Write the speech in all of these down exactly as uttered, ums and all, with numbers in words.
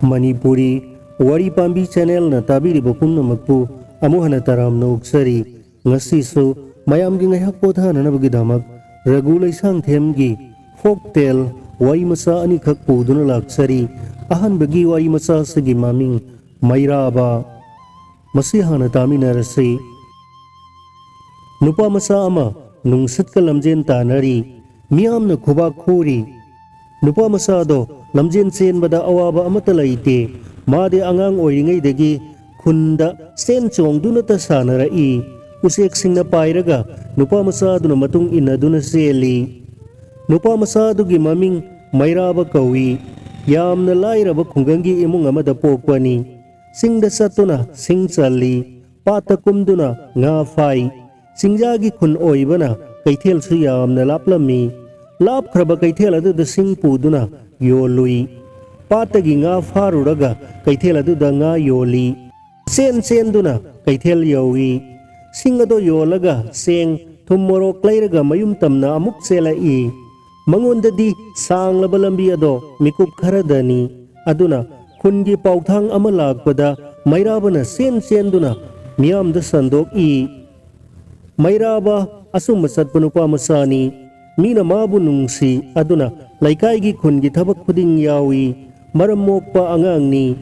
ꯃꯅꯤꯄꯨꯔꯤ ꯋꯥꯔꯤ ꯄꯥꯝꯕꯤ ꯆꯦꯅꯦꯜꯅ ꯇꯥꯕꯤꯔꯤꯕ ꯄꯨꯝꯅꯃꯛꯄꯨ ꯑꯃꯨꯛ ꯍꯟꯅ ꯇꯔꯥꯝꯅ ꯑꯣꯛꯆꯔꯤ꯫ ꯉꯁꯤꯁꯨ ꯃꯌꯥꯝꯒꯤ ꯉꯥꯏꯍꯥꯛ ꯄꯣꯊꯥꯅꯅꯕꯒꯤꯗꯃꯛ ꯔꯘꯨ ꯂꯩꯁꯥꯡꯊꯦꯝꯒꯤ ꯐꯣꯛ ꯇꯦꯜ ꯋꯥꯔꯤ ꯃꯆꯥ ꯑꯅꯤꯈꯛ ꯄꯨꯗꯨꯅ ꯂꯥꯛꯆꯔꯤ꯫ ꯑꯍꯥꯟꯕꯒꯤ ꯋꯥꯔꯤ ꯃꯆꯥ ꯑꯁꯤꯒꯤ ꯃꯃꯤꯡ ꯃꯩꯔꯥꯕ꯫ ꯃꯁꯤ ꯍꯥꯟꯅ ꯇꯥꯃꯤꯟꯅꯔꯁꯤ꯫ ꯅꯨꯄꯥ ꯃꯆꯥ ꯑꯃ ꯅꯨꯡꯁꯤꯠꯀ ꯂꯝꯖꯦꯟ ꯇꯥꯟꯅꯔꯤ꯫ ꯃꯤꯌꯥꯝꯅ ꯈꯨꯕꯥꯛ ꯈꯨꯔꯤ꯫ ꯅꯨꯄꯥ ꯃꯆꯥꯗꯣ ꯂꯝꯖꯦꯟ ꯆꯦꯟꯕꯗ ꯑꯋꯥꯕ ꯑꯃꯠꯇ ꯂꯩꯇꯦ꯫ ꯃꯥꯗꯤ ꯑꯉꯥꯡ ꯑꯣꯏꯔꯤꯉꯩꯗꯒꯤ ꯈꯨꯟꯗ ꯆꯦꯟ ꯆꯣꯡꯗꯨꯅꯇ ꯁꯥꯟꯅꯔꯛꯏ꯫ ꯎꯆꯦꯛꯁꯤꯡꯅ ꯄꯥꯏꯔꯒ ꯅꯨꯄꯥ ꯃꯆꯥꯗꯨꯅ ꯃꯇꯨꯡ ꯏꯟꯅꯗꯨꯅ ꯆꯦꯜꯂꯤ꯫ ꯅꯨꯄꯥ ꯃꯆꯥꯗꯨꯒꯤ ꯃꯃꯤꯡ ꯃꯩꯔꯥꯕ ꯀꯧꯏ꯫ ꯌꯥꯝꯅ ꯂꯥꯏꯔꯕ ꯈꯨꯡꯒꯪꯒꯤ ꯏꯃꯨꯡ ꯑꯃꯗ ꯄꯣꯛꯄꯅꯤ꯫ ꯆꯤꯡꯗ ꯆꯠꯇꯨꯅ ꯁꯤꯡ ꯆꯜꯂꯤ꯫ ꯄꯥꯠꯇ ꯀꯨꯝꯗꯨꯅ ꯉꯥ ꯐꯥꯏ꯫ ꯆꯤꯡꯖꯥꯒꯤ ꯈꯨꯟ ꯑꯣꯏꯕꯅ ꯀꯩꯊꯦꯜꯁꯨ ꯌꯥꯝꯅ ꯂꯥꯞꯂꯝꯃꯤ꯫ ꯂꯥꯞꯈ꯭ꯔꯕ ꯀꯩꯊꯦꯜ ꯑꯗꯨꯗ ꯁꯤꯡ ꯄꯨꯗꯨꯅ ꯌꯣꯜꯂꯨꯏ꯫ ꯄꯥꯠꯇꯒꯤ ꯉꯥ ꯐꯥꯔꯨꯔꯒ ꯀꯩꯊꯦꯜ ꯑꯗꯨꯗ ꯉꯥ ꯌꯣꯜꯂꯤ꯫ ꯆꯦꯟ ꯆꯦꯟꯗꯨꯅ ꯀꯩꯊꯦꯜ ꯌꯧꯏ꯫ ꯁꯤꯡ ꯑꯗꯣ ꯌꯣꯜꯂꯒ ꯆꯦꯡ, ꯊꯨꯝ, ꯃꯣꯔꯣꯛ ꯂꯩꯔꯒ ꯃꯌꯨꯝ ꯇꯝꯅ ꯑꯃꯨꯛ ꯆꯦꯜꯂꯛꯏ꯫ ꯃꯉꯣꯟꯗꯗꯤ ꯁꯥꯡꯂꯕ ꯂꯝꯕꯤ ꯑꯗꯣ ꯃꯤꯀꯨꯞ ꯈꯔꯗꯅꯤ꯫ ꯑꯗꯨꯅ ꯈꯨꯟꯒꯤ ꯄꯥꯎꯊꯥꯡ ꯑꯃ ꯂꯥꯛꯄꯗ ꯃꯩꯔꯥꯕꯅ ꯆꯦꯟ ꯆꯦꯟꯗꯨꯅ ꯃꯤꯌꯥꯝꯗ ꯁꯟꯗꯣꯛꯏ꯫ ꯃꯩꯔꯥꯕ ꯑꯆꯨꯝꯕ ꯆꯠꯄ ꯅꯨꯄꯥ ꯃꯆꯥꯅꯤ꯫ ꯃꯤꯅ ꯃꯥꯕꯨ ꯅꯨꯡꯁꯤ꯫ ꯑꯗꯨꯅ ꯂꯩꯀꯥꯏꯒꯤ ꯈꯨꯟꯒꯤ ꯊꯕꯛ ꯈꯨꯗꯤꯡ ꯌꯥꯎꯏ꯫ ꯃꯔꯝ ꯃꯣꯛꯄ ꯑꯉꯥꯡꯅꯤ꯫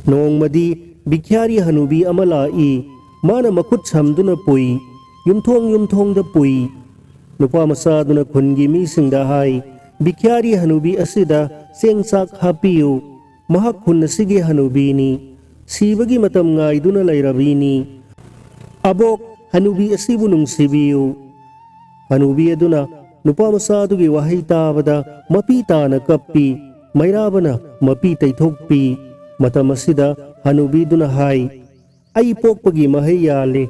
ꯅꯣꯡꯃꯗꯤ ꯕꯤꯈ꯭ꯌꯥꯔꯤ ꯍꯅꯨꯕꯤ ꯑꯃ ꯂꯥꯛꯏ꯫ ꯃꯥꯅ ꯃꯈꯨꯠ ꯁꯝꯗꯨꯅ ꯄꯨꯏ꯫ ꯌꯨꯝꯊꯣꯡ ꯌꯨꯝꯊꯣꯡꯗ ꯄꯨꯏ꯫ ꯅꯨꯄꯥ ꯃꯆꯥꯗꯨꯅ ꯈꯨꯟꯒꯤ ꯃꯤꯁꯤꯡꯗ ꯍꯥꯏ, "ꯕꯤꯈ꯭ꯌꯥꯔꯤ ꯍꯅꯨꯕꯤ ꯑꯁꯤꯗ ꯆꯦꯡ ꯆꯥꯛ ꯍꯥꯞꯄꯤꯌꯨ꯫ ꯃꯍꯥꯛ ꯈꯨꯟ ꯑꯁꯤꯒꯤ ꯍꯅꯨꯕꯤꯅꯤ꯫ ꯁꯤꯕꯒꯤ ꯃꯇꯝ ꯉꯥꯏꯗꯨꯅ ꯂꯩꯔꯕꯤꯅꯤ꯫" "ꯑꯕꯣꯛ, ꯍꯅꯨꯕꯤ ꯑꯁꯤꯕꯨ ꯅꯨꯡꯁꯤꯕꯤꯌꯨ꯫" ꯍꯅꯨꯕꯤ ꯑꯗꯨꯅ ꯅꯨꯄꯥ ꯃꯆꯥ ꯑꯗꯨꯒꯤ ꯋꯥꯍꯩ ꯇꯥꯕꯗ ꯃꯄꯤ ꯇꯥꯅ ꯀꯞꯄꯤ꯫ ꯃꯩꯔꯥꯕꯅ ꯃꯄꯤ ꯇꯩꯊꯣꯛꯄꯤ꯫ ꯃꯇꯝ ꯑꯁꯤꯗ ꯍꯅꯨꯕꯤꯗꯨꯅ ꯍꯥꯏ, "ꯑꯩ ꯄꯣꯛꯄꯒꯤ ꯃꯍꯩ ꯌꯥꯜꯂꯤ꯫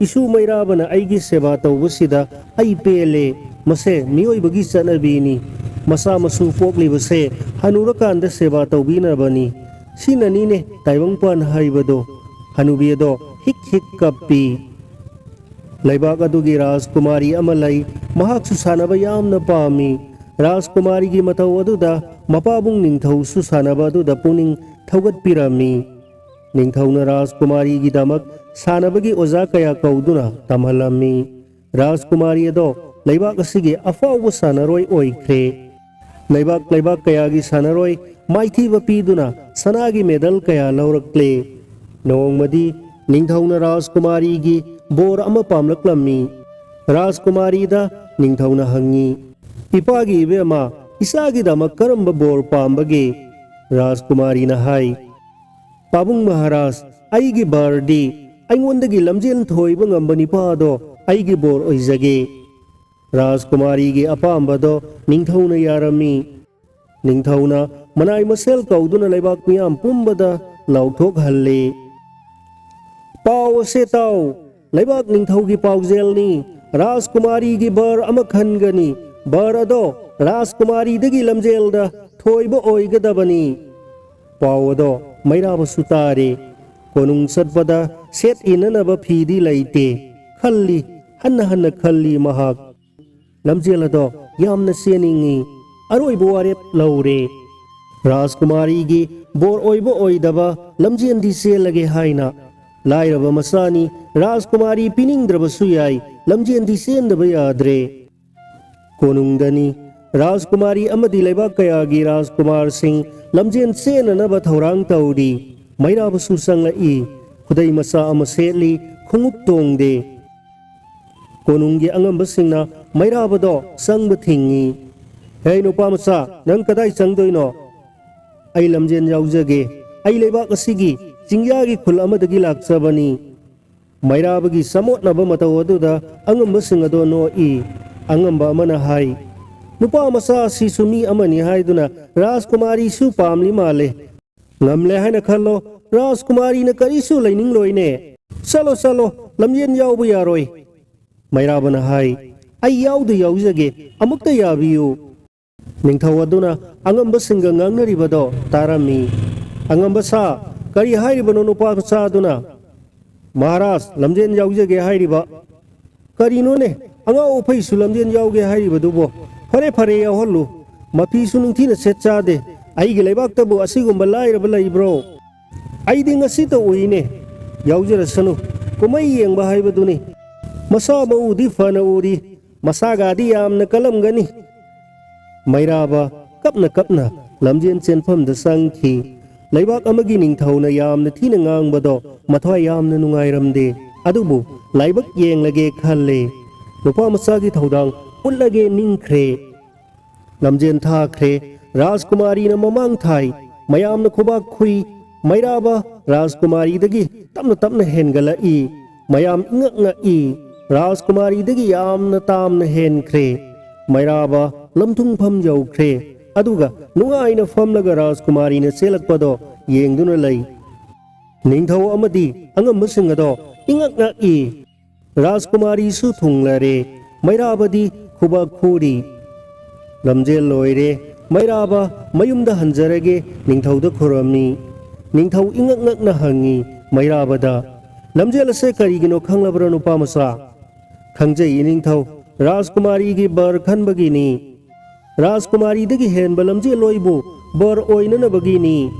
ꯏꯁꯨ ꯃꯩꯔꯥꯕꯅ ꯑꯩꯒꯤ ꯁꯦꯕꯥ ꯇꯧꯕꯁꯤꯗ ꯑꯩ ꯄꯦꯜꯂꯦ꯫ ꯃꯁꯦ ꯃꯤꯑꯣꯏꯕꯒꯤ ꯆꯠꯅꯕꯤꯅꯤ꯫ ꯃꯆꯥ ꯃꯁꯨ ꯄꯣꯛꯂꯤꯕꯁꯦ ꯍꯅꯨꯔꯀꯥꯟꯗ ꯁꯦꯕꯥ ꯇꯧꯕꯤꯅꯕꯅꯤ꯫ ꯁꯤꯅꯅꯤꯅꯦ ꯇꯥꯏꯕꯪꯄꯥꯟ ꯍꯥꯏꯕꯗꯣ꯫" ꯍꯅꯨꯕꯤ ꯑꯗꯣ ꯍꯤꯛ ꯍꯤꯛ ꯀꯞꯄꯤ꯫ ꯂꯩꯕꯥꯛ ꯑꯗꯨꯒꯤ ꯔꯥꯖꯀꯨꯃꯥꯔꯤ ꯑꯃ ꯂꯩ꯫ ꯃꯍꯥꯛꯁꯨ ꯁꯥꯟꯅꯕ ꯌꯥꯝꯅ ꯄꯥꯝꯃꯤ꯫ ꯔꯥꯖꯀꯨꯃꯥꯔꯤꯒꯤ ꯃꯇꯧ ꯑꯗꯨꯗ ꯃꯄꯥꯕꯨꯡ ꯅꯤꯡꯊꯧꯁꯨ ꯁꯥꯟꯅꯕ ꯑꯗꯨꯗ ꯄꯨꯛꯅꯤꯡ ꯊꯧꯒꯠꯄꯤꯔꯝꯃꯤ꯫ ꯅꯤꯡꯊꯧꯅ ꯔꯥꯖꯀꯨꯃꯥꯔꯤꯒꯤꯗꯃꯛ ꯁꯥꯟꯅꯕꯒꯤ ꯑꯣꯖꯥ ꯀꯌꯥ ꯀꯧꯗꯨꯅ ꯇꯝꯍꯜꯂꯝꯃꯤ꯫ ꯔꯥꯖꯀꯨꯃꯥꯔꯤ ꯑꯗꯣ ꯂꯩꯕꯥꯛ ꯑꯁꯤꯒꯤ ꯑꯐꯥꯎꯕ ꯁꯥꯟꯅꯔꯣꯏ ꯑꯣꯏꯈ꯭ꯔꯦ꯫ ꯂꯩꯕꯥꯛ ꯂꯩꯕꯥꯛ ꯀꯌꯥꯒꯤ ꯁꯥꯟꯅꯔꯣꯏ ꯃꯥꯏꯊꯤꯕ ꯄꯤꯗꯨꯅ ꯁꯅꯥꯒꯤ ꯃꯦꯗꯜ ꯀꯌꯥ ꯂꯧꯔꯛꯂꯦ꯫ ꯅꯣꯡꯃꯗꯤ ꯅꯤꯡꯊꯧꯅ ꯔꯥꯖꯀꯨꯃꯥꯔꯤꯒꯤ ꯕꯣꯔ ꯑꯃ ꯄꯥꯝꯂꯛꯂꯝꯃꯤ꯫ ꯔꯥꯖꯀꯨꯃꯥꯔꯤꯗ ꯅꯤꯡꯊꯧꯅ ꯍꯪꯉꯤ, "ꯏꯄꯥꯒꯤ ꯏꯕꯦꯝꯃ, ꯏꯆꯥꯒꯤꯗꯃꯛ ꯀꯔꯝꯕ ꯕꯣꯔ ꯄꯥꯝꯕꯒꯦ?" ꯔꯥꯖꯀꯨꯃꯥꯔꯤꯅ ꯍꯥꯏ, "ꯄꯥꯕꯨꯡ ꯃꯍꯥꯔꯥꯖ, ꯑꯩꯒꯤ ꯕꯔꯗꯤ ꯑꯩꯉꯣꯟꯗꯒꯤ ꯂꯝꯖꯦꯜ ꯊꯣꯏꯕ ꯉꯝꯕ ꯅꯤꯄꯥꯗꯣ ꯑꯩꯒꯤ ꯕꯣꯔ ꯑꯣꯏꯖꯒꯦ꯫" ꯔꯥꯖꯀꯨꯃꯥꯔꯤꯒꯤ ꯑꯄꯥꯝꯕꯗꯣ ꯅꯤꯡꯊꯧꯅ ꯌꯥꯔꯝꯃꯤ꯫ ꯅꯤꯡꯊꯧꯅ ꯃꯅꯥꯏ ꯃꯁꯦꯜ ꯀꯧꯗꯨꯅ ꯂꯩꯕꯥꯛ ꯃꯤꯌꯥꯝ ꯄꯨꯝꯕꯗ ꯂꯥꯎꯊꯣꯛꯍꯜꯂꯤ, "ꯄꯥꯎ ꯑꯁꯦ ꯇꯥꯎ, ꯂꯩꯕꯥꯛ ꯅꯤꯡꯊꯧꯒꯤ ꯄꯥꯎꯖꯦꯜꯅꯤ, ꯔꯥꯖꯀꯨꯃꯥꯔꯤꯒꯤ ꯕꯔ ꯑꯃ ꯈꯟꯒꯅꯤ, ꯕꯔ ꯑꯗꯣ ꯔꯥꯖꯀꯨꯃꯥꯔꯤꯗꯒꯤ ꯂꯝꯖꯦꯜꯗ ꯊꯣꯏꯕ ꯑꯣꯏꯒꯗꯕꯅꯤ꯫" ꯄꯥꯎ ꯑꯗꯣ ꯃꯩꯔꯥꯕꯁꯨ ꯇꯥꯔꯦ꯫ ꯀꯣꯅꯨꯡ ꯆꯠꯄꯗ ꯁꯦꯠ ꯏꯅꯅꯕ ꯐꯤꯗꯤ ꯂꯩꯇꯦ꯫ ꯈꯜꯂꯤ, ꯍꯟꯅ ꯍꯟꯅ ꯈꯜꯂꯤ ꯃꯍꯥꯛ꯫ ꯂꯝꯖꯦꯜ ꯑꯗꯣ ꯌꯥꯝꯅ ꯆꯦꯟꯅꯤꯡꯏ꯫ ꯑꯔꯣꯏꯕ ꯋꯥꯔꯦꯞ ꯂꯧꯔꯦ꯫ ꯔꯥꯖꯀꯨꯃꯥꯔꯤꯒꯤ ꯕꯣꯔ ꯑꯣꯏꯕ ꯑꯣꯏꯗꯕ ꯂꯝꯖꯦꯜꯗꯤ ꯆꯦꯜꯂꯒꯦ ꯍꯥꯏꯅ꯫ ꯂꯥꯏꯔꯕ ꯃꯆꯥꯅꯤ, ꯔꯥꯖꯀꯨꯃꯥꯔꯤ ꯄꯤꯅꯤꯡꯗ꯭ꯔꯕꯁꯨ ꯌꯥꯏ, ꯂꯝꯖꯦꯜꯗꯤ ꯆꯦꯟꯗꯕ ꯌꯥꯗ꯭ꯔꯦ꯫ ꯀꯣꯅꯨꯡꯗꯅꯤ꯫ ꯔꯥꯖꯀꯨꯃꯥꯔꯤ ꯑꯃꯗꯤ ꯂꯩꯕꯥꯛ ꯀꯌꯥꯒꯤ ꯔꯥꯖꯀꯨꯃꯥꯔꯁꯤꯡ ꯂꯝꯖꯦꯜ ꯆꯦꯟꯅꯅꯕ ꯊꯧꯔꯥꯡ ꯇꯧꯔꯤ꯫ ꯃꯩꯔꯥꯕꯁꯨ ꯆꯪꯂꯛꯏ꯫ ꯈꯨꯗꯩ ꯃꯆꯥ ꯑꯃ ꯁꯦꯠꯂꯤ, ꯈꯣꯡꯎꯞ ꯇꯣꯡꯗꯦ꯫ ꯀꯣꯅꯨꯡꯒꯤ ꯑꯉꯝꯕꯁꯤꯡꯅ ꯃꯩꯔꯥꯕꯗꯣ ꯆꯪꯕ ꯊꯤꯡꯉꯤ꯫ "ꯍꯦ ꯅꯨꯄꯥ ꯃꯆꯥ, ꯅꯪ ꯀꯗꯥꯏ ꯆꯪꯗꯣꯏꯅꯣ?" "ꯑꯩ ꯂꯝꯖꯦꯜ ꯌꯥꯎꯖꯒꯦ꯫ ꯑꯩ ꯂꯩꯕꯥꯛ ꯑꯁꯤꯒꯤ ꯆꯤꯡꯌꯥꯒꯤ ꯈꯨꯜ ꯑꯃꯗꯒꯤ ꯂꯥꯛꯆꯕꯅꯤ꯫" ꯃꯩꯔꯥꯕꯒꯤ ꯆꯃꯣꯠꯅꯕ ꯃꯇꯧ ꯑꯗꯨꯗ ꯑꯉꯝꯕꯁꯤꯡ ꯑꯗꯣ ꯅꯣꯛꯏ꯫ ꯑꯉꯝꯕ ꯑꯃꯅ ꯍꯥꯏ, "ꯅꯨꯄꯥ ꯃꯆꯥ ꯑꯁꯤꯁꯨ ꯃꯤ ꯑꯃꯅꯤ ꯍꯥꯏꯗꯨꯅ ꯔꯥꯖꯀꯨꯃꯥꯔꯤꯁꯨ ꯄꯥꯝꯂꯤ ꯃꯥꯜꯂꯦ꯫ ꯉꯝꯂꯦ ꯍꯥꯏꯅ ꯈꯜꯂꯣ, ꯔꯥꯖꯀꯨꯃꯥꯔꯤꯅ ꯀꯔꯤꯁꯨ ꯂꯩꯅꯤꯡꯂꯣꯏꯅꯦ꯫ ꯆꯠꯂꯣ, ꯆꯠꯂꯣ, ꯂꯝꯖꯦꯜ ꯌꯥꯎꯕ ꯌꯥꯔꯣꯏ꯫" ꯃꯩꯔꯥꯕꯅ ꯍꯥꯏ, "ꯑꯩ ꯌꯥꯎꯗ ꯌꯥꯎꯖꯒꯦ, ꯑꯃꯨꯛꯇ ꯌꯥꯕꯤꯌꯨ꯫" ꯅꯤꯡꯊꯧ ꯑꯗꯨꯅ ꯑꯉꯝꯕꯁꯤꯡꯒ ꯉꯥꯡꯅꯔꯤꯕꯗꯣ ꯇꯥꯔꯝꯃꯤ꯫ "ꯑꯉꯝꯕ ꯁꯥ, ꯀꯔꯤ ꯍꯥꯏꯔꯤꯕꯅꯣ ꯅꯨꯄꯥ ꯃꯆꯥ ꯑꯗꯨꯅ?" "ꯃꯍꯥꯔꯥꯖ, ꯂꯝꯖꯦꯜ ꯌꯥꯎꯖꯒꯦ ꯍꯥꯏꯔꯤꯕ꯫" "ꯀꯔꯤꯅꯣꯅꯦ, ꯑꯉꯥꯎ ꯑꯐꯩꯁꯨ ꯂꯝꯖꯦꯜ ꯌꯥꯎꯒꯦ ꯍꯥꯏꯔꯤꯕꯗꯨꯕꯣ?" "ꯐꯔꯦ, ꯐꯔꯦ, ꯌꯥꯎꯍꯜꯂꯨ꯫ ꯃꯐꯤꯁꯨ ꯅꯤꯡꯊꯤꯅ ꯁꯦꯠ ꯆꯥꯗꯦ꯫ ꯑꯩꯒꯤ ꯂꯩꯕꯥꯛꯇꯕꯨ ꯑꯁꯤꯒꯨꯝꯕ ꯂꯥꯏꯔꯕ ꯂꯩꯕ꯭ꯔꯣ? ꯑꯩꯗꯤ ꯉꯁꯤꯇ ꯎꯏꯅꯦ꯫ ꯌꯥꯎꯖꯔꯁꯅꯨ, ꯀꯨꯝꯍꯩ ꯌꯦꯡꯕ ꯍꯥꯏꯕꯗꯨꯅꯤ꯫ ꯃꯁꯥ ꯃꯎꯗꯤ ꯐꯅ ꯎꯔꯤ, ꯃꯁꯥꯒꯗꯤ ꯌꯥꯝꯅ ꯀꯜꯂꯝꯒꯅꯤ꯫ ꯃꯩꯔꯥꯕ ꯀꯞꯅ ꯀꯞꯅ ꯂꯝꯖꯦꯟ ꯆꯦꯟꯐꯝꯗ ꯆꯪꯈꯤ꯫ ꯂꯩꯕꯥꯛ ꯑꯃꯒꯤ ꯅꯤꯡꯊꯧꯅ ꯌꯥꯝꯅ ꯊꯤꯅ ꯉꯥꯡꯕꯗꯣ ꯃꯊ꯭ꯋꯥꯏ ꯌꯥꯝꯅ ꯅꯨꯡꯉꯥꯏꯔꯝꯗꯦ꯫ ꯑꯗꯨꯕꯨ ꯂꯥꯏꯕꯛ ꯌꯦꯡꯂꯒꯦ ꯈꯜꯂꯦ꯫ ꯅꯨꯄꯥ ꯃꯆꯥꯒꯤ ꯊꯧꯗꯥꯡ ꯎꯠꯂꯒꯦ ꯅꯤꯡꯈ꯭ꯔꯦ꯫ ꯂꯝꯖꯦꯟ ꯊꯥꯈ꯭ꯔꯦ꯫ ꯔꯥꯖꯀꯨꯃꯥꯔꯤꯅ ꯃꯃꯥꯡ ꯊꯥꯏ꯫ ꯃꯌꯥꯝꯅ ꯈꯨꯕꯥꯛ ꯈꯨꯏ꯫ ꯃꯩꯔꯥꯕ ꯔꯥꯖꯀꯨꯃꯥꯔꯤꯗꯒꯤ ꯇꯞꯅ ꯇꯞꯅ ꯍꯦꯟꯒꯠꯂꯛꯏ꯫ ꯃꯌꯥꯝ ꯏꯉꯛ ꯉꯛꯏ꯫ ꯔꯥꯖꯀꯨꯃꯥꯔꯤꯗꯒꯤ ꯌꯥꯝꯅ ꯇꯥꯝꯅ ꯍꯦꯟꯈ꯭ꯔꯦ꯫ ꯃꯩꯔꯥꯕ ꯂꯝꯊꯨꯡꯐꯝ ꯌꯧꯈ꯭ꯔꯦ꯫ ꯑꯗꯨꯒ ꯅꯨꯡꯉꯥꯏꯅ ꯐꯝꯂꯒ ꯔꯥꯖꯀꯨꯃꯥꯔꯤꯅ ꯆꯦꯜꯂꯛꯄꯗꯣ ꯌꯦꯡꯗꯨꯅ ꯂꯩ꯫ ꯅꯤꯡꯊꯧ ꯑꯃꯗꯤ ꯑꯉꯝꯕꯁꯤꯡ ꯑꯗꯣ ꯏꯉꯛ ꯉꯛꯏ꯫ ꯔꯥꯖꯀꯨꯃꯥꯔꯤꯁꯨ ꯊꯨꯡꯂꯔꯦ꯫ ꯃꯩꯔꯥꯕꯗꯤ ꯈꯨꯕꯥꯛ ꯈꯨꯔꯤ꯫ ꯂꯝꯖꯦꯜ ꯂꯣꯏꯔꯦ꯫ ꯃꯩꯔꯥꯕ ꯃꯌꯨꯝꯗ ꯍꯟꯖꯔꯒꯦ ꯅꯤꯡꯊꯧꯗ ꯈꯨꯔꯝꯃꯤ꯫ ꯅꯤꯡꯊꯧ ꯏꯉꯛ ꯉꯛꯅ ꯍꯪꯉꯤ ꯃꯩꯔꯥꯕꯗ, "ꯂꯝꯖꯦꯜ ꯑꯁꯦ ꯀꯔꯤꯒꯤꯅꯣ ꯈꯪꯂꯕ꯭ꯔꯥ ꯅꯨꯄꯥ ꯃꯆꯥ?" "ꯈꯪꯖꯩ ꯏꯅꯤꯡꯊꯧ, ꯔꯥꯖꯀꯨꯃꯥꯔꯤꯒꯤ ꯕꯔ ꯈꯟꯕꯒꯤꯅꯤ꯫ ꯔꯥꯖꯀꯨꯃꯥꯔꯤꯗꯒꯤ ꯍꯦꯟꯕ ꯂꯝꯖꯦꯜꯂꯣꯏꯕꯨ ꯕꯔ ꯑꯣꯏꯅꯅꯕꯒꯤꯅꯤ꯫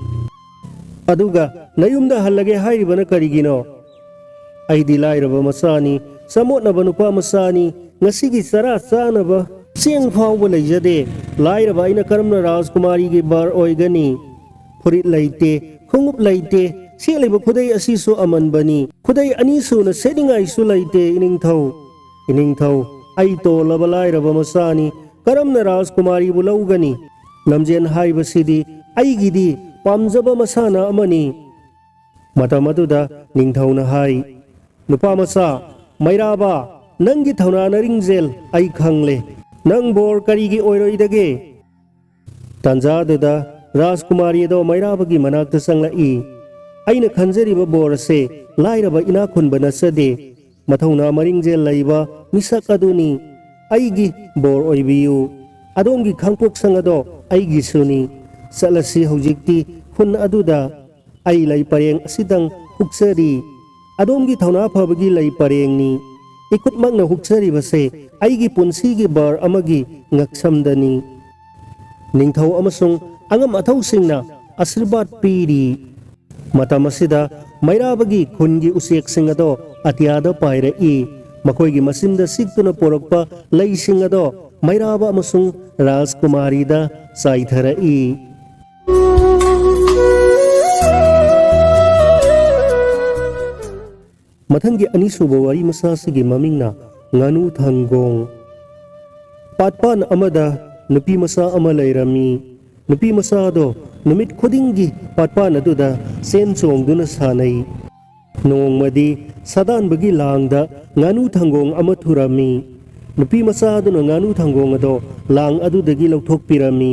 ꯑꯗꯨꯒ ꯅꯌꯨꯝꯗ ꯍꯜꯂꯒꯦ ꯍꯥꯏꯔꯤꯕꯅ ꯀꯔꯤꯒꯤꯅꯣ?" "ꯑꯩꯗꯤ ꯂꯥꯏꯔꯕ ꯃꯆꯥꯅꯤ, ꯆꯃꯣꯠꯅꯕ ꯅꯨꯄꯥ ꯃꯆꯥꯅꯤ, ꯉꯁꯤꯒꯤ ꯆꯔꯥ ꯆꯥꯅꯕ ꯆꯦꯡ ꯐꯥꯎꯕ ꯂꯩꯖꯗꯦ꯫ ꯂꯥꯏꯔꯕ ꯑꯩꯅ ꯀꯔꯝꯅ ꯔꯥꯖꯀꯨꯃꯥꯔꯤꯒꯤ ꯕꯔ ꯑꯣꯏꯒꯅꯤ? ꯐꯨꯔꯤꯠ ꯂꯩꯇꯦ, ꯈꯣꯡꯎꯞ ꯂꯩꯇꯦ, ꯁꯦꯠꯂꯤꯕ ꯈꯨꯗꯩ ꯑꯁꯤꯁꯨ ꯑꯃꯟꯕꯅꯤ꯫ ꯈꯨꯗꯩ ꯑꯅꯤ ꯁꯨꯅ ꯁꯦꯠꯅꯤꯡꯉꯥꯏꯁꯨ ꯂꯩꯇꯦ ꯏꯅꯤꯡꯊꯧ꯫ ꯏꯅꯤꯡꯊꯧ, ꯑꯩ ꯇꯣꯜꯂꯕ ꯂꯥꯏꯔꯕ ꯃꯆꯥꯅꯤ, ꯀꯔꯝꯅ ꯔꯥꯖꯀꯨꯃꯥꯔꯤꯕꯨ ꯂꯧꯒꯅꯤ? ꯂꯝꯖꯦꯟ ꯍꯥꯏꯕꯁꯤꯗꯤ ꯑꯩꯒꯤꯗꯤ ꯄꯥꯝꯖꯕ ꯃꯁꯥꯟꯅ ꯑꯃꯅꯤ꯫" ꯃꯇꯝ ꯑꯗꯨꯗ ꯅꯤꯡꯊꯧꯅ ꯍꯥꯏ, "ꯅꯨꯄꯥ ꯃꯆꯥ, ꯃꯩꯔꯥꯕ, ꯅꯪꯒꯤ ꯊꯧꯅꯥ ꯅꯔꯤꯡꯖꯦꯜ ꯑꯩ ꯈꯪꯂꯦ꯫ ꯅꯪ ꯕꯣꯔ ꯀꯔꯤꯒꯤ ꯑꯣꯏꯔꯣꯏꯗꯒꯦ?" ꯇꯥꯟꯖꯥꯗꯨꯗ ꯔꯥꯖꯀꯨꯃꯥꯔꯤ ꯑꯗꯣ ꯃꯩꯔꯥꯕꯒꯤ ꯃꯅꯥꯛꯇ ꯆꯪꯂꯛꯏ꯫ "ꯑꯩꯅ ꯈꯟꯖꯔꯤꯕ ꯕꯣꯔ ꯑꯁꯦ ꯂꯥꯏꯔꯕ ꯏꯅꯥꯛ ꯈꯨꯟꯕ ꯅꯠꯆꯗꯦ꯫ ꯃꯊꯧꯅꯥ ꯃꯔꯤꯡꯖꯦꯜ ꯂꯩꯕ ꯃꯤꯁꯛ ꯑꯗꯨꯅꯤ꯫ ꯑꯩꯒꯤ ꯕꯣꯔ ꯑꯣꯏꯕꯤꯌꯨ꯫ ꯑꯗꯣꯝꯒꯤ ꯈꯥꯡꯄꯣꯛꯁꯪ ꯑꯗꯣ ꯑꯩꯒꯤꯁꯨꯅꯤ꯫ ꯆꯠꯂꯁꯤ ꯍꯧꯖꯤꯛꯇꯤ ꯈꯨꯟ ꯑꯗꯨꯗ꯫ ꯑꯩ ꯂꯩ ꯄꯔꯦꯡ ꯑꯁꯤꯗꯪ ꯍꯨꯛꯆꯔꯤ꯫ ꯑꯗꯣꯝꯒꯤ ꯊꯧꯅꯥ ꯐꯕꯒꯤ ꯂꯩ ꯄꯔꯦꯡꯅꯤ꯫ ꯏꯈꯨꯠꯃꯛꯅ ꯍꯨꯛꯆꯔꯤꯕꯁꯦ ꯑꯩꯒꯤ ꯄꯨꯟꯁꯤꯒꯤ ꯕꯔ ꯑꯃꯒꯤ ꯉꯛꯁꯝꯗꯅꯤ꯫" ꯅꯤꯡꯊꯧ ꯑꯃꯁꯨꯡ ꯑꯉꯝ ꯑꯊꯧꯁꯤꯡꯅ ꯑꯥꯁꯤꯔꯕꯥꯗ ꯄꯤꯔꯤ꯫ ꯃꯇꯝ ꯑꯁꯤꯗ ꯃꯩꯔꯥꯕꯒꯤ ꯈꯨꯟꯒꯤ ꯎꯆꯦꯛꯁꯤꯡ ꯑꯗꯣ ꯑꯇꯤꯌꯥꯗ ꯄꯥꯏꯔꯛꯏ꯫ ꯃꯈꯣꯏꯒꯤ ꯃꯆꯤꯟꯗ ꯁꯤꯛꯇꯨꯅ ꯄꯣꯔꯛꯄ ꯂꯩꯁꯤꯡ ꯑꯗꯣ ꯃꯩꯔꯥꯕ ꯑꯃꯁꯨꯡ ꯔꯥꯖꯀꯨꯃꯥꯔꯤꯗ ꯆꯥꯏꯊꯔꯛꯏ꯫ ꯃꯊꯪꯒꯤ ꯑꯅꯤꯁꯨꯕ ꯋꯥꯔꯤ ꯃꯆꯥ ꯑꯁꯤꯒꯤ ꯃꯃꯤꯡꯅ ꯉꯥꯅꯨ ꯊꯪꯒꯣꯡ꯫ ꯄꯥꯠꯄꯥꯟ ꯑꯃꯗ ꯅꯨꯄꯤ ꯃꯆꯥ ꯑꯃ ꯂꯩꯔꯝꯃꯤ꯫ ꯅꯨꯄꯤ ꯃꯆꯥ ꯑꯗꯣ ꯅꯨꯃꯤꯠ ꯈꯨꯗꯤꯡꯒꯤ ꯄꯥꯠꯄꯥꯟ ꯑꯗꯨꯗ ꯆꯦꯟ ꯆꯣꯡꯗꯨꯅ ꯁꯥꯟꯅꯩ꯫ ꯅꯣꯡꯃꯗꯤ ꯁꯥꯗꯥꯟꯕꯒꯤ ꯂꯥꯡꯗ ꯉꯥꯅꯨ ꯊꯪꯒꯣꯡ ꯑꯃ ꯊꯨꯔꯝꯃꯤ꯫ ꯅꯨꯄꯤ ꯃꯆꯥ ꯑꯗꯨꯅ ꯉꯥꯅꯨ ꯊꯪꯒꯣꯡ ꯑꯗꯣ ꯂꯥꯡ ꯑꯗꯨꯗꯒꯤ ꯂꯧꯊꯣꯛꯄꯤꯔꯝꯃꯤ꯫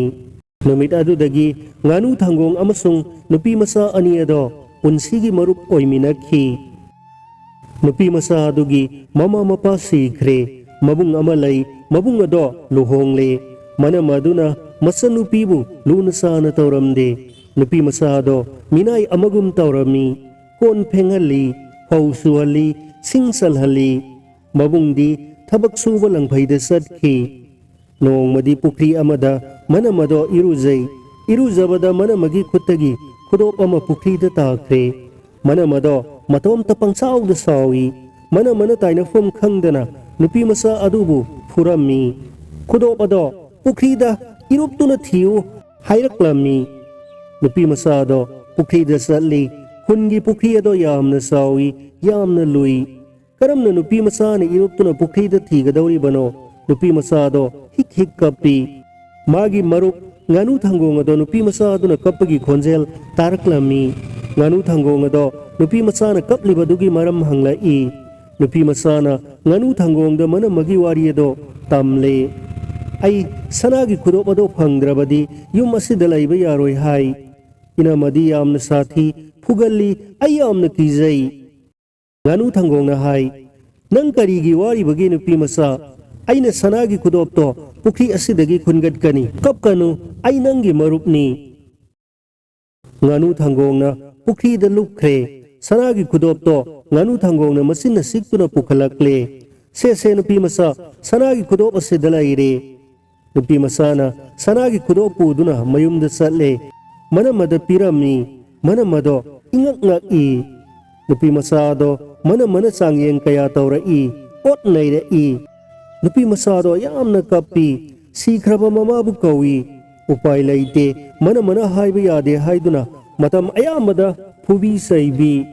ꯅꯨꯃꯤꯠ ꯑꯗꯨꯗꯒꯤ ꯉꯥꯅꯨ ꯊꯪꯒꯣꯡ ꯑꯃꯁꯨꯡ ꯅꯨꯄꯤ ꯃꯆꯥ ꯑꯅꯤ ꯑꯗꯣ ꯄꯨꯟꯁꯤꯒꯤ ꯃꯔꯨꯞ ꯑꯣꯏꯃꯤꯟꯅꯈꯤ꯫ ꯅꯨꯄꯤ ꯃꯆꯥ ꯑꯗꯨꯒꯤ ꯃꯃꯥ ꯃꯄꯥ ꯁꯤꯈ꯭ꯔꯦ꯫ ꯃꯕꯨꯡ ꯑꯃ ꯂꯩ, ꯃꯕꯨꯡ ꯑꯗꯣ ꯂꯨꯍꯣꯡꯂꯦ꯫ ꯃꯅꯝ ꯑꯗꯨꯅ ꯃꯆꯟꯅꯨꯄꯤꯕꯨ ꯂꯨꯅ ꯆꯥꯅ ꯇꯧꯔꯝꯗꯦ꯫ ꯅꯨꯄꯤ ꯃꯆꯥ ꯑꯗꯣ ꯃꯤꯅꯥꯏ ꯑꯃꯒꯨꯝ ꯇꯧꯔꯝꯃꯤ꯫ ꯀꯣꯟ ꯐꯦꯡꯍꯜꯂꯤ, ꯐꯧ ꯁꯨꯍꯜꯂꯤ, ꯁꯤꯡ ꯆꯜꯍꯜꯂꯤ꯫ ꯃꯕꯨꯡꯗꯤ ꯊꯕꯛ ꯁꯨꯕ ꯂꯪꯐꯩꯗ ꯆꯠꯈꯤ꯫ ꯅꯣꯡꯃꯗꯤ ꯄꯨꯈ꯭ꯔꯤ ꯑꯃꯗ ꯃꯅꯝ ꯑꯗꯣ ꯏꯔꯨꯖꯩ꯫ ꯏꯔꯨꯖꯕꯗ ꯃꯅꯝ ꯑꯃꯒꯤ ꯈꯨꯠꯇꯒꯤ ꯈꯨꯗꯣꯞ ꯑꯃ ꯄꯨꯈ꯭ꯔꯤꯗ ꯇꯥꯈ꯭ꯔꯦ꯫ ꯃꯅꯝ ꯑꯗꯣ ꯃꯇꯣꯝꯇ ꯄꯪꯁꯥꯎꯗ ꯁꯥꯎꯏ꯫ ꯃꯅꯝ ꯑꯃꯅ ꯇꯥꯏꯅꯐꯝ ꯈꯪꯗꯅ ꯅꯨꯄꯤ ꯃꯆꯥ ꯑꯗꯨꯕꯨ ꯐꯨꯔꯝꯃꯤ꯫ "ꯈꯨꯗꯣꯞ ꯑꯗꯣ ꯄꯨꯈ꯭ꯔꯤꯗ ꯏꯔꯨꯞꯇꯨꯅ ꯊꯤꯌꯨ" ꯍꯥꯏꯔꯛꯂꯝꯃꯤ꯫ ꯅꯨꯄꯤ ꯃꯆꯥ ꯑꯗꯣ ꯄꯨꯈ꯭ꯔꯤꯗ ꯆꯠꯂꯤ꯫ ꯈꯨꯟꯒꯤ ꯄꯨꯈ꯭ꯔꯤ ꯑꯗꯣ ꯌꯥꯝꯅ ꯆꯥꯎꯏ, ꯌꯥꯝꯅ ꯂꯨꯏ꯫ ꯀꯔꯝꯅ ꯅꯨꯄꯤ ꯃꯆꯥꯅ ꯏꯔꯨꯞꯇꯨꯅ ꯄꯨꯈ꯭ꯔꯤꯗ ꯊꯤꯒꯗꯧꯔꯤꯕꯅꯣ? ꯅꯨꯄꯤ ꯃꯆꯥ ꯑꯗꯣ ꯍꯤꯛ ꯍꯤꯛ ꯀꯞꯄꯤ꯫ ꯃꯥꯒꯤ ꯃꯔꯨꯞ ꯉꯥꯅꯨ ꯊꯪꯒꯣꯡ ꯑꯗꯣ ꯅꯨꯄꯤ ꯃꯆꯥ ꯑꯗꯨꯅ ꯀꯞꯄꯒꯤ ꯈꯣꯟꯖꯦꯜ ꯇꯥꯔꯛꯂꯝꯃꯤ꯫ ꯉꯥꯅꯨ ꯊꯪꯒꯣꯡ ꯑꯗꯣ ꯅꯨꯄꯤ ꯃꯆꯥꯅ ꯀꯞꯂꯤꯕꯗꯨꯒꯤ ꯃꯔꯝ ꯍꯪꯂꯛꯏ꯫ ꯅꯨꯄꯤ ꯃꯆꯥꯅ ꯉꯥꯅꯨ ꯊꯪꯒꯣꯡꯗ ꯃꯅꯝ ꯑꯃꯒꯤ ꯋꯥꯔꯤ ꯑꯗꯣ ꯇꯝꯂꯦ꯫ "ꯑꯩ ꯁꯅꯥꯒꯤ ꯈꯨꯗꯣꯞ ꯑꯗꯣ ꯐꯪꯗ꯭ꯔꯕꯗꯤ ꯌꯨꯝ ꯑꯁꯤꯗ ꯂꯩꯕ ꯌꯥꯔꯣꯏ" ꯍꯥꯏ꯫ "ꯏꯅꯝꯃꯗꯤ ꯌꯥꯝꯅ ꯁꯥꯊꯤ, ꯐꯨꯒꯜꯂꯤ, ꯑꯩ ꯌꯥꯝꯅ ꯀꯤꯖꯩ"꯫ ꯉꯥꯅꯨ ꯊꯪꯒꯣꯡꯅ ꯍꯥꯏ, "ꯅꯪ ꯀꯔꯤꯒꯤ ꯋꯥꯔꯤꯕꯒꯦ ꯅꯨꯄꯤ ꯃꯆꯥ? ꯑꯩꯅ ꯁꯅꯥꯒꯤ ꯈꯨꯗꯣꯞꯇꯣ ꯄꯨꯈ꯭ꯔꯤ ꯑꯁꯤꯗꯒꯤ ꯈꯨꯟꯒꯠꯀꯅꯤ꯫ ꯀꯞꯀꯅꯨ, ꯑꯩ ꯅꯪꯒꯤ ꯃꯔꯨꯞꯅꯤ"꯫ ꯉꯥꯅꯨ ꯊꯪꯒꯣꯡꯅ ꯄꯨꯈ꯭ꯔꯤꯗ ꯂꯨꯞꯈ꯭ꯔꯦ꯫ ꯁꯅꯥꯒꯤ ꯈꯨꯗꯣꯞꯇꯣ ꯉꯥꯅꯨ ꯊꯪꯒꯣꯡꯅ ꯃꯆꯤꯟꯅ ꯁꯤꯛꯇꯨꯅ ꯄꯨꯈꯠꯂꯛꯂꯦ꯫ "ꯁꯦ, ꯁꯦ, ꯅꯨꯄꯤ ꯃꯆꯥ, ꯁꯅꯥꯒꯤ ꯈꯨꯗꯣꯞ ꯑꯁꯤꯗ ꯂꯩꯔꯦ"꯫ ꯅꯨꯄꯤ ꯃꯆꯥꯅ ꯁꯅꯥꯒꯤ ꯈꯨꯗꯣꯞ ꯄꯨꯗꯨꯅ ꯃꯌꯨꯝꯗ ꯆꯠꯂꯦ꯫ ꯃꯅꯝ ꯑꯗ ꯄꯤꯔꯝꯃꯤ꯫ ꯃꯅꯝ ꯑꯗꯣ ꯏꯉꯛ ꯉꯛꯏ꯫ ꯅꯨꯄꯤ ꯃꯆꯥ ꯑꯗꯣ ꯃꯅꯝ ꯑꯃꯅ ꯆꯥꯡꯌꯦꯡ ꯀꯌꯥ ꯇꯧꯔꯛꯏ, ꯑꯣꯠ ꯅꯩꯔꯛꯏ꯫ ꯅꯨꯄꯤ ꯃꯆꯥ ꯑꯗꯣ ꯌꯥꯝꯅ ꯀꯞꯄꯤ, ꯁꯤꯈ꯭ꯔꯕ ꯃꯃꯥꯕꯨ ꯀꯧꯏ꯫ ꯎꯄꯥꯏ ꯂꯩꯇꯦ, ꯃꯅꯝ ꯑꯃꯅ ꯍꯥꯏꯕ ꯌꯥꯗꯦ ꯍꯥꯏꯗꯨꯅ ꯃꯇꯝ ꯑꯌꯥꯝꯕꯗ ꯐꯨꯕꯤ ꯆꯩꯕꯤ꯫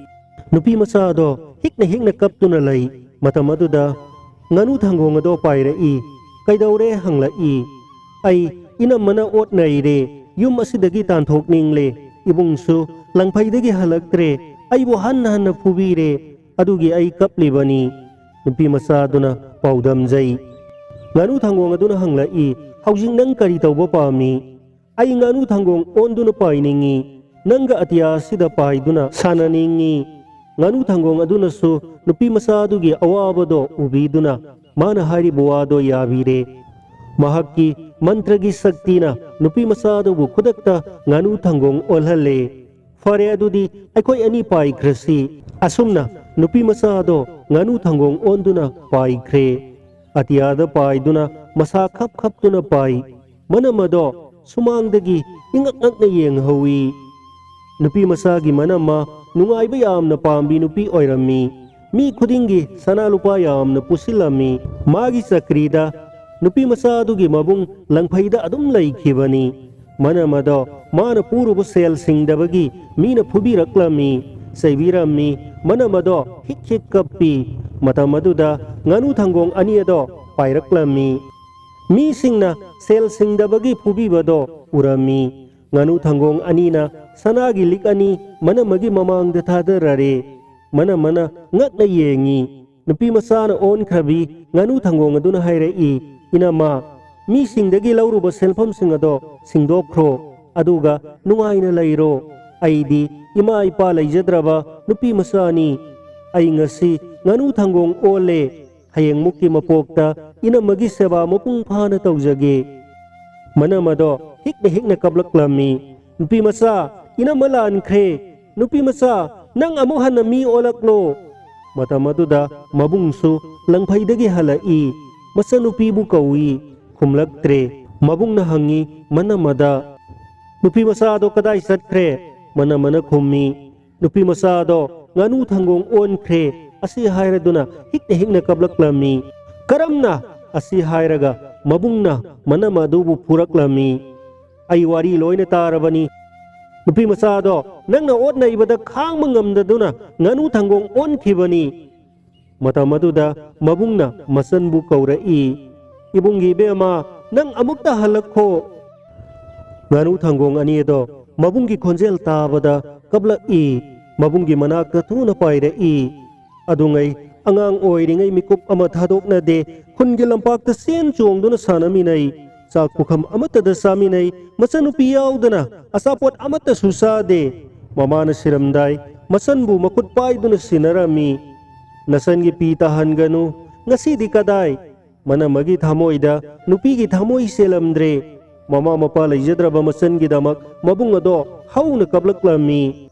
ꯅꯨꯄꯤ ꯃꯆꯥ ꯑꯗꯣ ꯍꯤꯛꯅ ꯍꯤꯛꯅ ꯀꯞꯇꯨꯅ ꯂꯩ꯫ ꯃꯇꯝ ꯑꯗꯨꯗ ꯉꯥꯅꯨ ꯊꯪꯒꯣꯡ ꯑꯗꯣ ꯄꯥꯏꯔꯛꯏ꯫ "ꯀꯩꯗꯧꯔꯦ?" ꯍꯪꯂꯛꯏ꯫ "ꯑꯩ ꯏꯅꯝꯃꯅ ꯑꯣꯠ ꯅꯩꯔꯦ꯫ ꯌꯨꯝ ꯑꯁꯤꯗꯒꯤ ꯇꯥꯟꯊꯣꯛꯅꯤꯡꯂꯦ꯫ ꯏꯕꯨꯡꯁꯨ ꯂꯪꯐꯩꯗꯒꯤ ꯍꯜꯂꯛꯇ꯭ꯔꯦ꯫ ꯑꯩꯕꯨ ꯍꯟꯅ ꯍꯟꯅ ꯐꯨꯕꯤꯔꯦ꯫ ꯑꯗꯨꯒꯤ ꯑꯩ ꯀꯞꯂꯤꯕꯅꯤ"꯫ ꯅꯨꯄꯤ ꯃꯆꯥ ꯑꯗꯨꯅ ꯄꯥꯎꯗꯝꯖꯩ꯫ ꯉꯥꯅꯨ ꯊꯪꯒꯣꯡ ꯑꯗꯨꯅ ꯍꯪꯂꯛꯏ, "ꯍꯧꯖꯤꯛ ꯅꯪ ꯀꯔꯤ ꯇꯧꯕ ꯄꯥꯝꯃꯤ?" "ꯑꯩ ꯉꯥꯅꯨ ꯊꯪꯒꯣꯡ ꯑꯣꯟꯗꯨꯅ ꯄꯥꯏꯅꯤꯡꯏ꯫ ꯅꯪꯒ ꯑꯇꯤꯌꯥ ꯑꯁꯤꯗ ꯄꯥꯏꯗꯨꯅ ꯁꯥꯟꯅꯅꯤꯡꯏ"꯫ ꯉꯥꯅꯨ ꯊꯪꯒꯣꯡ ꯑꯗꯨꯅꯁꯨ ꯅꯨꯄꯤ ꯃꯆꯥ ꯑꯗꯨꯒꯤ ꯑꯋꯥꯕꯗꯣ ꯎꯕꯤꯗꯨꯅ ꯃꯥꯅ ꯍꯥꯏꯔꯤꯕ ꯋꯥꯗꯣ ꯌꯥꯕꯤꯔꯦ꯫ ꯃꯍꯥꯛꯀꯤ ꯃꯟꯇ꯭ꯔꯒꯤ ꯁꯛꯇꯤꯅ ꯅꯨꯄꯤ ꯃꯆꯥ ꯑꯗꯨꯕꯨ ꯈꯨꯗꯛꯇ ꯉꯥꯅꯨ ꯊꯪꯒꯣꯡ ꯑꯣꯜꯍꯜꯂꯦ꯫ "ꯐꯔꯦ, ꯑꯗꯨꯗꯤ ꯑꯩꯈꯣꯏ ꯑꯅꯤ ꯄꯥꯏꯈ꯭ꯔꯁꯤ"꯫ ꯑꯁꯨꯝꯅ ꯅꯨꯄꯤ ꯃꯆꯥ ꯑꯗꯣ ꯉꯥꯅꯨ ꯊꯪꯒꯣꯡ ꯑꯣꯟꯗꯨꯅ ꯄꯥꯏꯈ꯭ꯔꯦ꯫ ꯑꯇꯤꯌꯥꯗ ꯄꯥꯏꯗꯨꯅ ꯃꯁꯥ ꯈꯞ ꯈꯞꯇꯨꯅ ꯄꯥꯏ꯫ ꯃꯅꯝ ꯑꯗꯣ ꯁꯨꯃꯥꯡꯗꯒꯤ ꯏꯉꯛ ꯉꯛꯅ ꯌꯦꯡꯍꯧꯏ꯫ ꯅꯨꯄꯤ ꯃꯆꯥꯒꯤ ꯃꯅꯝꯃ ꯅꯨꯡꯉꯥꯏꯕ ꯌꯥꯝꯅ ꯄꯥꯝꯕꯤ ꯅꯨꯄꯤ ꯑꯣꯏꯔꯝꯃꯤ꯫ ꯃꯤ ꯈꯨꯗꯤꯡꯒꯤ ꯁꯅꯥ ꯂꯨꯄꯥ ꯌꯥꯝꯅ ꯄꯨꯁꯤꯜꯂꯝꯃꯤ꯫ ꯃꯥꯒꯤ ꯆꯀ꯭ꯔꯤꯗ ꯅꯨꯄꯤ ꯃꯆꯥ ꯑꯗꯨꯒꯤ ꯃꯕꯨꯡ ꯂꯪꯐꯩꯗ ꯑꯗꯨꯝ ꯂꯩꯈꯤꯕꯅꯤ꯫ ꯃꯅꯝ ꯑꯗꯣ ꯃꯥꯅ ꯄꯨꯔꯨꯕ ꯁꯦꯜ ꯁꯤꯡꯗꯕꯒꯤ ꯃꯤꯅ ꯐꯨꯕꯤꯔꯛꯂꯝꯃꯤ, ꯆꯩꯕꯤꯔꯝꯃꯤ꯫ ꯃꯅꯝ ꯑꯗꯣ ꯍꯤꯛ ꯍꯤꯛ ꯀꯞꯄꯤ꯫ ꯃꯇꯝ ꯑꯗꯨꯗ ꯉꯥꯅꯨ ꯊꯪꯒꯣꯡ ꯑꯅꯤ ꯑꯗꯣ ꯄꯥꯏꯔꯛꯂꯝꯃꯤ꯫ ꯃꯤꯁꯤꯡꯅ ꯁꯦꯜ ꯁꯤꯡꯗꯕꯒꯤ ꯐꯨꯕꯤꯕꯗꯣ ꯎꯔꯝꯃꯤ꯫ ꯉꯥꯅꯨ ꯊꯪꯒꯣꯡ ꯑꯅꯤꯅ ꯁꯅꯥꯒꯤ ꯂꯤꯛ ꯑꯅꯤ ꯃꯅꯝꯃꯒꯤ ꯃꯃꯥꯡꯗ ꯊꯥꯗꯔꯔꯦ꯫ ꯃꯅꯝꯃꯅ ꯉꯛꯅ ꯌꯦꯡꯉꯤ꯫ ꯅꯨꯄꯤ ꯃꯆꯥꯅ ꯑꯣꯟꯈ꯭ꯔꯕꯤ ꯉꯥꯅꯨ ꯊꯪꯒꯣꯡ ꯑꯗꯨꯅ ꯍꯥꯏꯔꯛꯏ, "ꯏꯅꯝꯃ, ꯃꯤꯁꯤꯡꯗꯒꯤ ꯂꯧꯔꯨꯕ ꯁꯦꯟꯐꯝꯁꯤꯡ ꯑꯗꯣ ꯁꯤꯡꯗꯣꯛꯈ꯭ꯔꯣ, ꯑꯗꯨꯒ ꯅꯨꯡꯉꯥꯏꯅ ꯂꯩꯔꯣ꯫ ꯑꯩꯗꯤ ꯏꯃꯥ ꯏꯄꯥ ꯂꯩꯖꯗ꯭ꯔꯕ ꯅꯨꯄꯤ ꯃꯆꯥꯅꯤ꯫ ꯑꯩ ꯉꯁꯤ ꯉꯥꯅꯨ ꯊꯪꯒꯣꯡ ꯑꯣꯜꯂꯦ꯫ ꯍꯌꯦꯡꯃꯨꯛꯀꯤ ꯃꯄꯣꯛꯇ ꯏꯅꯝꯃꯒꯤ ꯁꯦꯕꯥ ꯃꯄꯨꯡ ꯐꯥꯅ ꯇꯧꯖꯒꯦ"꯫ ꯃꯅꯝ ꯑꯗꯣ ꯍꯤꯛꯅ ꯍꯤꯛꯅ ꯀꯞꯂꯛꯂꯝꯃꯤ꯫ "ꯅꯨꯄꯤ ꯃꯆꯥ, ꯏꯅꯝꯃ ꯂꯥꯟꯈ꯭ꯔꯦ꯫ ꯅꯨꯄꯤ ꯃꯆꯥ, ꯅꯪ ꯑꯃꯨꯛ ꯍꯟꯅ ꯃꯤ ꯑꯣꯜꯂꯛꯂꯣ"꯫ ꯃꯇꯝ ꯑꯗꯨꯗ ꯃꯕꯨꯡꯁꯨ ꯂꯪꯐꯩꯗꯒꯤ ꯍꯜꯂꯛꯏ꯫ ꯃꯆꯟꯅꯨꯄꯤꯕꯨ ꯀꯧꯏ꯫ ꯈꯨꯝꯂꯛꯇ꯭ꯔꯦ꯫ ꯃꯕꯨꯡꯅ ꯍꯪꯉꯤ ꯃꯅꯃꯗ, "ꯅꯨꯄꯤ ꯃꯆꯥꯗꯣ ꯀꯗꯥꯏ ꯆꯠꯈ꯭ꯔꯦ?" ꯃꯅꯃꯅ ꯈꯨꯝꯃꯤ, "ꯅꯨꯄꯤ ꯃꯆꯥꯗꯣ ꯉꯥꯅꯨ ꯊꯪꯒꯣꯡ ꯑꯣꯟꯈ꯭ꯔꯦ꯫ ꯑꯁꯤ ꯍꯥꯏꯔꯗꯨꯅ ꯍꯤꯛꯅ ꯍꯤꯛꯅ ꯀꯞꯂꯛꯂꯝꯃꯤ꯫ ꯀꯔꯝꯅ?" ꯑꯁꯤ ꯍꯥꯏꯔꯒ ꯃꯕꯨꯡꯅ ꯃꯅꯃ ꯑꯗꯨꯕꯨ ꯐꯨꯔꯛꯂꯝꯃꯤ꯫ ꯑꯩ ꯋꯥꯔꯤ ꯂꯣꯏꯅ ꯇꯥꯔꯕꯅꯤ꯫ ꯅꯨꯄꯤ ꯃꯆꯥꯗꯣ ꯅꯪꯅ ꯑꯣꯠ ꯅꯩꯕꯗ ꯈꯥꯡꯕ ꯉꯝꯗꯗꯨꯅ ꯉꯥꯅꯨ ꯊꯪꯒꯣꯡ ꯑꯣꯟꯈꯤꯕꯅꯤ꯫ ꯃꯇꯝ ꯑꯗꯨꯗ ꯃꯕꯨꯡꯅ ꯃꯆꯟꯕꯨ ꯀꯧꯔꯛꯏ, "ꯏꯕꯨꯡꯒꯤ ꯏꯕꯦꯝꯃ, ꯅꯪ ꯑꯃꯨꯛꯇ ꯍꯜꯂꯛꯈꯣ꯫" ꯉꯥꯅꯨ ꯊꯪꯒꯣꯡ ꯑꯅꯤ ꯑꯗꯣ ꯃꯕꯨꯡꯒꯤ ꯈꯣꯟꯖꯦꯜ ꯇꯥꯕꯗ ꯀꯞꯂꯛꯏ꯫ ꯃꯕꯨꯡꯒꯤ ꯃꯅꯥꯛꯇ ꯊꯨꯅ ꯄꯥꯏꯔꯛꯏ꯫ ꯑꯗꯨꯉꯩ ꯑꯉꯥꯡ ꯑꯣꯏꯔꯤꯉꯩ ꯃꯤꯀꯨꯞ ꯑꯃ ꯊꯥꯗꯣꯛꯅꯗꯦ꯫ ꯈꯨꯟꯒꯤ ꯂꯝꯄꯥꯛꯇ ꯆꯦꯟ ꯆꯣꯡꯗꯨꯅ ꯁꯥꯟꯅꯃꯤꯟꯅꯩ꯫ ꯆꯥꯛ ꯄꯨꯈꯝ ꯑꯃꯠꯇꯗ ꯆꯥꯃꯤꯟꯅꯩ꯫ ꯃꯆꯟꯅꯨꯄꯤ ꯌꯥꯎꯗꯅ ꯑꯆꯥꯄꯣꯠ ꯑꯃꯠꯇꯁꯨ ꯆꯥꯗꯦ꯫ ꯃꯃꯥꯅ ꯁꯤꯔꯝꯗꯥꯏ ꯃꯆꯟꯕꯨ ꯃꯈꯨꯠ ꯄꯥꯏꯗꯨꯅ ꯁꯤꯟꯅꯔꯝꯃꯤ꯫ "ꯅꯆꯟꯒꯤ ꯄꯤ ꯇꯥꯍꯟꯒꯅꯨ꯫ ꯉꯁꯤꯗꯤ ꯀꯗꯥꯏ?" ꯃꯅꯃꯒꯤ ꯊꯃꯣꯏꯗ ꯅꯨꯄꯤꯒꯤ ꯊꯃꯣꯏ ꯆꯦꯜꯂꯝꯗ꯭ꯔꯦ꯫ ꯃꯃꯥ ꯃꯄꯥ ꯂꯩꯖꯗ꯭ꯔꯕ ꯃꯆꯟꯒꯤꯗꯃꯛ ꯃꯕꯨꯡ ꯑꯗꯣ ꯍꯧꯅ ꯀꯞꯂꯛꯂꯝꯃꯤ꯫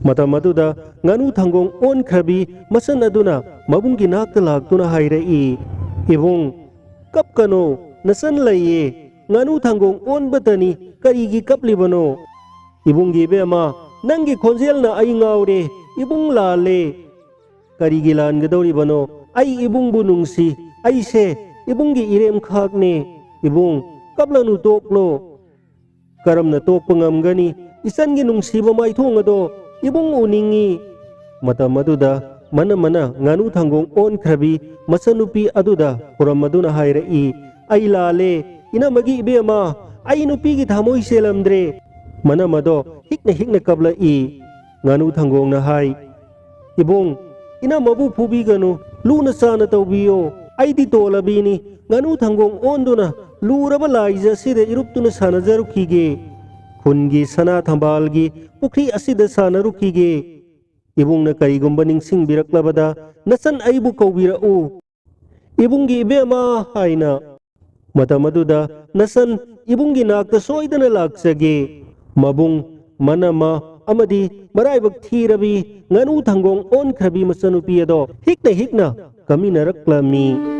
ꯃꯇꯝ ꯑꯗꯨꯗ ꯉꯥꯅꯨ ꯊꯪꯒꯣꯡ ꯑꯣꯟꯈ꯭ꯔꯕꯤ ꯃꯆꯟ ꯑꯗꯨꯅ ꯃꯕꯨꯡꯒꯤ ꯅꯥꯛꯇ ꯂꯥꯛꯇꯨꯅ ꯍꯥꯏꯔꯛꯏ, "ꯏꯕꯨꯡ, ꯀꯞꯀꯅꯣ, ꯅꯆꯟ ꯂꯩꯌꯦ꯫ ꯉꯥꯅꯨ ꯊꯪꯒꯣꯡ ꯑꯣꯟꯕꯇꯅꯤ, ꯀꯔꯤꯒꯤ ꯀꯞꯂꯤꯕꯅꯣ?" "ꯏꯕꯨꯡꯒꯤ ꯏꯕꯦꯝꯃ, ꯅꯪꯒꯤ ꯈꯣꯟꯖꯦꯜꯅ ꯑꯩ ꯉꯥꯎꯔꯦ꯫ ꯏꯕꯨꯡ ꯂꯥꯜꯂꯦ꯫" "ꯀꯔꯤꯒꯤ ꯂꯥꯟꯒꯗꯧꯔꯤꯕꯅꯣ? ꯑꯩ ꯏꯕꯨꯡꯕꯨ ꯅꯨꯡꯁꯤ꯫ ꯑꯩꯁꯦ ꯏꯕꯨꯡꯒꯤ ꯏꯔꯦꯝꯈꯥꯛꯅꯦ꯫ ꯏꯕꯨꯡ, ꯀꯞꯂꯅꯨ, ꯇꯣꯛꯂꯣ꯫" "ꯀꯔꯝꯅ ꯇꯣꯛꯄ ꯉꯝꯒꯅꯤ? ꯏꯆꯟꯒꯤ ꯅꯨꯡꯁꯤꯕ ꯃꯥꯏꯊꯣꯡ ꯑꯗꯣ ꯏꯕꯨꯡ ꯎꯅꯤꯡꯉꯤ꯫" ꯃꯇꯝ ꯑꯗꯨꯗ ꯃꯅꯃꯅ ꯉꯥꯅꯨ ꯊꯪꯒꯣꯡ ꯑꯣꯟꯈ꯭ꯔꯕꯤ ꯃꯆꯟꯅꯨꯄꯤ ꯑꯗꯨꯗ ꯈꯨꯔꯝ ꯑꯗꯨꯅ ꯍꯥꯏꯔꯛꯏ, "ꯑꯩ ꯂꯥꯜꯂꯦ, ꯏꯅꯝꯃꯒꯤ ꯏꯕꯦꯝꯃ, ꯑꯩ ꯅꯨꯄꯤꯒꯤ ꯊꯃꯣꯏ ꯆꯦꯜꯂꯝꯗ꯭ꯔꯦ꯫" ꯃꯅꯝ ꯑꯗꯣ ꯍꯤꯛꯅ ꯍꯤꯛꯅ ꯀꯞꯂꯛꯏ꯫ ꯉꯥꯅꯨ ꯊꯪꯒꯣꯡꯅ ꯍꯥꯏ, "ꯏꯕꯨꯡ, ꯏꯅꯝꯃꯕꯨ ꯐꯨꯕꯤꯒꯅꯨ, ꯂꯨꯅ ꯆꯥꯅ ꯇꯧꯕꯤꯌꯣ꯫ ꯑꯩꯗꯤ ꯇꯣꯜꯂꯕꯤꯅꯤ, ꯉꯥꯅꯨ ꯊꯪꯒꯣꯡ ꯑꯣꯟꯗꯨꯅ ꯂꯨꯔꯕ ꯂꯥꯏꯖ ꯑꯁꯤꯗ ꯏꯔꯨꯞꯇꯨꯅ ꯁꯥꯟꯅꯖꯔꯨꯈꯤꯒꯦ꯫ ꯈꯨꯟꯒꯤ ꯁꯅꯥ ꯊꯝꯕꯥꯜꯒꯤ ꯄꯨꯈ꯭ꯔꯤ ꯑꯁꯤꯗ ꯁꯥꯟꯅꯔꯨꯈꯤꯒꯦ꯫ ꯏꯕꯨꯡꯅ ꯀꯔꯤꯒꯨꯝꯕ ꯅꯤꯡꯁꯤꯡꯕꯤꯔꯛꯂꯕꯗ ꯅꯆꯟ ꯑꯩꯕꯨ ꯀꯧꯕꯤꯔꯛꯎ, ꯏꯕꯨꯡꯒꯤ ꯏꯕꯦꯝꯃ ꯍꯥꯏꯅ꯫ ꯃꯇꯝ ꯑꯗꯨꯗ ꯅꯆꯟ ꯏꯕꯨꯡꯒꯤ ꯅꯥꯛꯇ ꯁꯣꯏꯗꯅ ꯂꯥꯛꯆꯒꯦ꯫" ꯃꯕꯨꯡ, ꯃꯅꯃ ꯑꯃꯗꯤ ꯃꯔꯥꯏꯕꯛ ꯊꯤꯔꯕꯤ ꯉꯥꯅꯨ ꯊꯪꯒꯣꯡ ꯑꯣꯟꯈ꯭ꯔꯕꯤ ꯃꯆꯟꯅꯨꯄꯤ ꯑꯗꯣ ꯍꯤꯛꯅ ꯍꯤꯛꯅ ꯀꯥꯃꯤꯟꯅꯔꯛꯂꯝꯃꯤ꯫